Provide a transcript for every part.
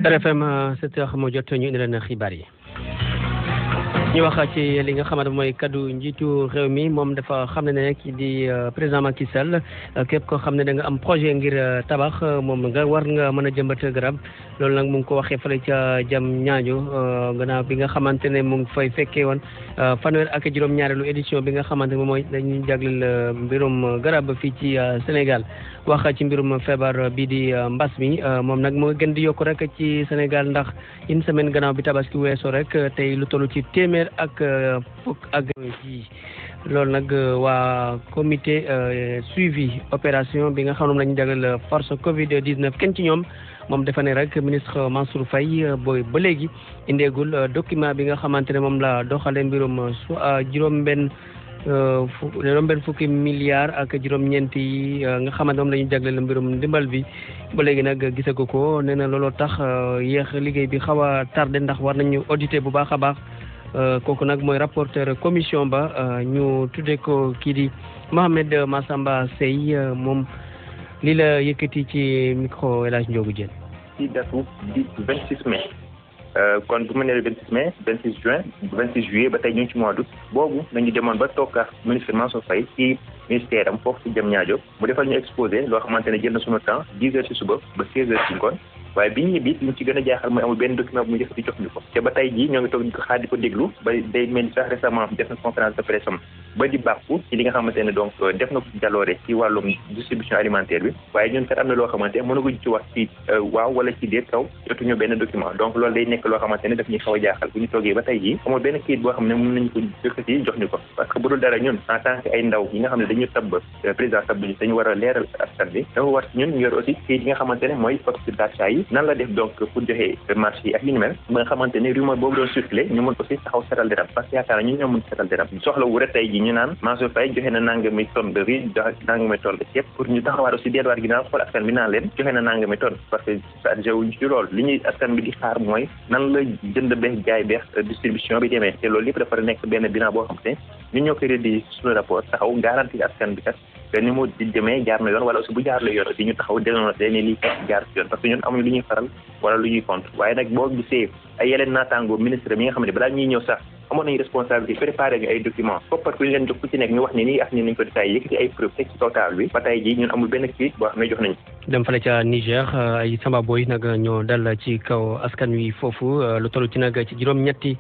RFM 7h moo jot ñu indi leen xibaar yi. ñu wax ci li nga xamante mooy kaddu njiitu réew mi moom dafa xam ne ki di président Macky Sall képp koo xam ne da nga am projet ngir tabax moom nga war nga mën a jëmbat garab loolu nag mu ngi ko waxee fële ca jam ñaajo gannaaw bi nga xamante ne mu ngi fay fekkee woon fanweer ak juróom-ñaareelu édition bi nga xamante ne mooy dañuy jagleel mbirum garab fii ci Sénégal wax ci mbirum feebar bii di mbas mi moom nag moo gën di yokku rek ci Sénégal ndax une semaine gannaaw bi tabaski weesoo rek tey lu toll ci téeméer ak fukk ak ji loolu nag waa comité suivi opération bi nga xam ne lañu jagleel force Covid 19 kenn ci ñoom moom dafa ne rek ministre Mansour Faye booy ba léegi indeegul document bi nga xamante ne moom la doxalee mbirum juróom-benn fukki milliards ak juróom-ñeent yi nga xamante moom la ñu jagleel mbirum ndimbal bi ba léegi nag gisagu ko nee na looloo tax yéex liggéey bi xaw a tardé ndax war nañu auditer bu baax a baax. kooku nag mooy rapporteur commission ba ñu tuddee ko kii di Mohamed Massamba Sey moom lii la yëkkati ci micro El Hadj Ndiogou Diène. ci datu di 26 mai kon bu ma nee 26 mai 26 juin 26 juillet ba tey ñu ngi ci mois d'août boobu nañu demoon ba toog ak ministre Mansour Faye ci ministère am foofu ci Diamniadio mu defal ñu exposé loo xamante ne jël na sunu temps 10 heures ci suba ba 16 heures ci ngoon. waaye bi ñu ñibbi li ñu ci gën a jaaxal mooy amul benn document bu mu jëf di jox ñu ko te ba tey jii ñoo ngi toog di ko xaar di ko déglu ba day mel ni sax récemment def na conférence de presse am ba di bàkku ci li nga xamante ne donc def na ko jaloore ci wàllum distribution alimentaire bi waaye ñun kat am na loo xamante ne mënaguñ ci wax ci waaw wala ci déet kaw jotuñu benn document donc loolu day nekk loo xamante ne daf ñuy xaw a jaaxal bu ñu toogee ba tey jii amul benn kayit boo xam ne mën nañu ko jëkkati jox ñu ko parce que bu dul dara ñun en tant que ay ndaw yi nga xam ne dañu tabb président tabb ñu dañu war a leeral askan bi dafa war ñun ñu yor aussi kayit yi nga xamante ne mooy facture d'achat yi nan la def donc pour joxe marché yi ak yu ni mel ba nga xamante ne rumeur boobu doon circulé ñu mën aussi taxaw setal deram parce que yaakaar naa ñun ñoo mën setal deram soxla wu rek tey ji ñu naan Mansour Faye joxe na nangami tonne de riz joxe nangami tonne de ceeb pour ñu taxawaat aussi delluwaat ginnaaw xool askan bi naan leen joxe na nangami tonne parce que chargé wuñ ci loolu li ñuy askan bi di xaar mooy nan la jënd beex jaay beex distribution bi demee te loolu lépp dafa nekk benn bilan boo xam te ñun ñoo koy rédi suñu rapport taxaw garantie askan bi kat ni mu di demee jaar na yoon wala aussi bu jaar la yoon aussi ñu taxaw dénoncé ne lii kat jaar ci yoon parce que ñun amuñu lu ñuy faral wala lu ñuy compte waaye nag boo gisee ay yeneen naataangoo ministre mi nga xam ne balaa ñuy ñëw sax amoon nañu responsabilité préparé ñu ay documents koppar ku ñu leen jox ku ci nekk ñu wax ni nii ak ni nañ ko détaillé yëkkati ay preuve teg ci kaw table bi ba tey jii ñun amul benn kayit boo xam ne jox nañu dem fale ca Niger ay Samba Boy nag ñoo dal ci kaw askan wi foofu lu toll ci nag ci juróom-ñetti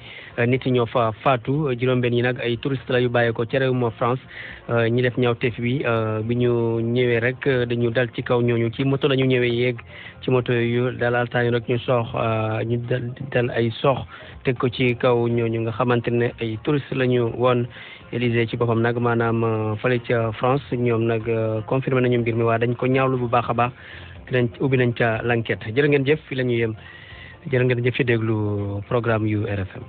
nit ñoo fa faatu juróom-benn yi nag ay touriste la yu bàyyeekoo ca réewum France ñi def ñaawteef bi bi ñu ñëwee rek dañu dal ci kaw ñooñu ci moto la ñu ñëwee yéeg ci moto yu dalal taani rek ñu ñu dal ay soox teg ko ci kaw ñooñu nga xamante ne ay touriste la ñu woon Élysée ci boppam nag maanaam fële ca France ñoom nag confirmé nañu mbir mi waa dañ ko ñaawlu bu baax a baax dinañ ubbi nañ ca l'enquête jërë ngeen jëf fi la ñu yem jërë ngeen jëf ci déglu programme yu RFM